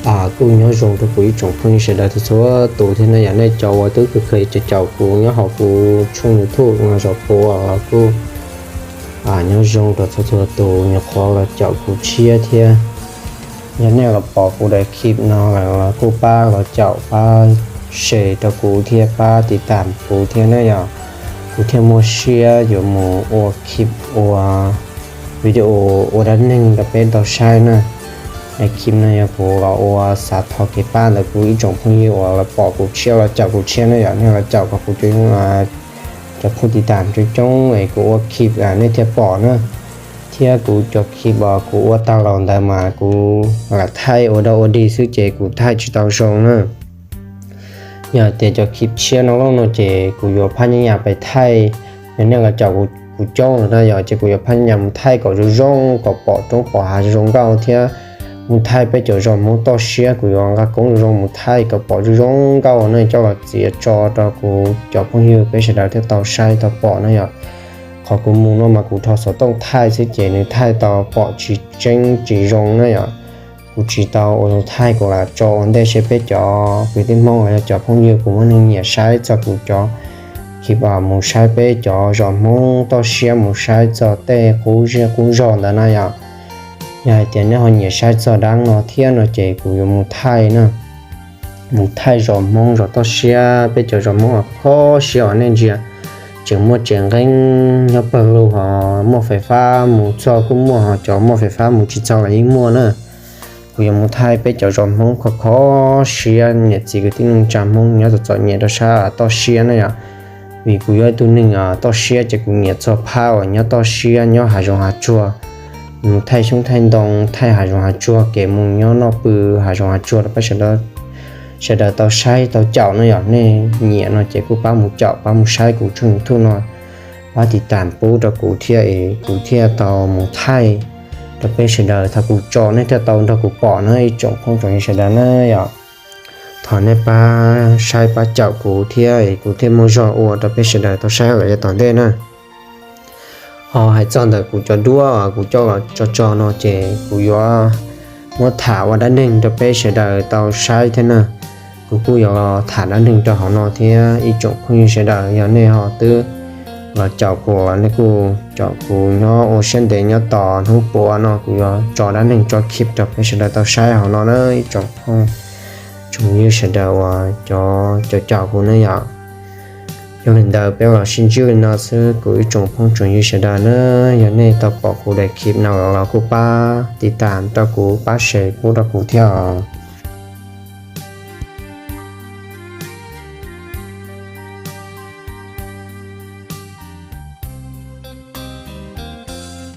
Kuj nyob zoo rau kuv ib tsoom phooj ywg sawv daws txhua txhua tus thiab na yom. Nej cov uas twb kheev kheev caum kuv nyob hauv kuv tshooj YouTube no zov puav los kuj nyob zoo rau txhua txhua tus nyuam qhuav los caum kuv tshiab thiab. Yog nej los pom kuv daim clip no lawm los kuj pab los caum pab share rau kuv thiab pab tiv tam kuv thiab na yom. Kuv thiaj muaj siab yuav mus ua clip ua video ua dab neeg rau peb tau saib na. Daim clip no yog kuv los ua xav thov kev pab ntawm kuv ib tsoom phooj ywg uas los pom kuv tshiab los caum kuv tshiab na yom. Nej los caum kom kuv cov phooj tiv tam coob coob es kuv ua clip nej thiaj pom na. Thiab kuv cov clip uas kuv ua tag los ntawd mas kuv lam thaij ua dog ua dig xwb ces kuv thaij tsis tau zoo na. Yog tias cov clip tshiab no loj no ces kuv yuav phaj nyaj nyas pes thaij. Yog nej los caum kuv coob no yom ces kuv yuav phaj nyaj nyas mus thaij kom zoo zoo kom pom roob pom hav zoo nkauj thiab mus thaij peb cov zos Hmoob toj siab. Kuv yuav nqa koob zoo zoo mus thaij kom pom zoo zoo nkauj no coj los txiav tso rau kuv cov phooj ywg peb sawv daws thiaj tau saib tau pom na yom. Qhov kuv mus no mas kuv rho xov tooj thaij xwb ces nws thaij tau pom tsis tseeb tsis zoo na yom. Kuv tsis tau ua tus thaij, kuv lam tso ua ntej seb peb cov kwv tij Hmoob los yog cov phooj ywg kuv muaj neeg nyiam saib txog kuv cov clip mus saib peb cov zos Hmoob toj siab mus saib txog tej qub zej qub zog ntawd na yom. Yog hais tias nej ho nyiam saib txog dab no thiab no ces kuv yuav mus thaij na. Mus thaij zos Hmoob zos toj siab, peb cov zos Hmoob uas kho siab uas nej ntsia tseem muaj tsev nqeeb nyob pawg lug ho muaj fais fab mus txog kuj muaj ho cov muaj fais fab mus tsis txog los yeej muaj na. Kuv yuav mus thaij peb cov zos Hmoob kho kho siab, niam txiv kwv tij neej tsa Hmoob nyob txom txom nyem rau sab toj siab na yom. Vim kuv yog ib tug neeg toj siab ces kuv nyiam txog phab uas nyob toj siab nyob hav zoov hav tsuag. Mus thaij xyoob thaij ntoo, thaij hav zoov hav tsuag, kev mus nyob noj pw hav zoov hav tsuag rau peb sawv daws tau saib tau caum no yom. Nej nyiam no ces kuj pab mus caum pab mus saib kuv tshooj YouTube no, pab tiv tam pub rau kuv thiab es kuv thiaj tau mus thaij rau peb sawv daws. Thaum kuv tso nej thiaj tau nrog kuv pom na ib tsoom phooj tsoom ywg sawv daws na yom. Thov nej pab saib pab caum kuv thiab es kuv thiaj muaj zog ua rau peb sawv daws tau saib lawm yav tom ntej na. Ho hais txog ntawm kuv cov duab kuv coj los tso tso no ces kuv yuav muab tham ua dab neeg rau peb sawv daws tau saib thiab na. Kuv kuj yuav los tham dab neeg rau hauv no thiab ib tsoom phooj ywg sawv daws, yog nej ho twb los caum kuv los nej kuj caum kuv nyob ua siab ntev nyob tos hnub puav no kuv yuav tso dab neeg tso clip rau peb sawv daws tau saib hauv no na ib tsoom phooj tsoom ywg sawv daws uas cov caum kuv ne yom. Yog li ntawd peb los sib ntsib li no xwb kuv ib tsoom phooj tsoom ywg sawv daws na. Yog nej tau pom kuv daim clip no los kuj pab tiv tam rau kuv, pab share pub rau kuv thiab os.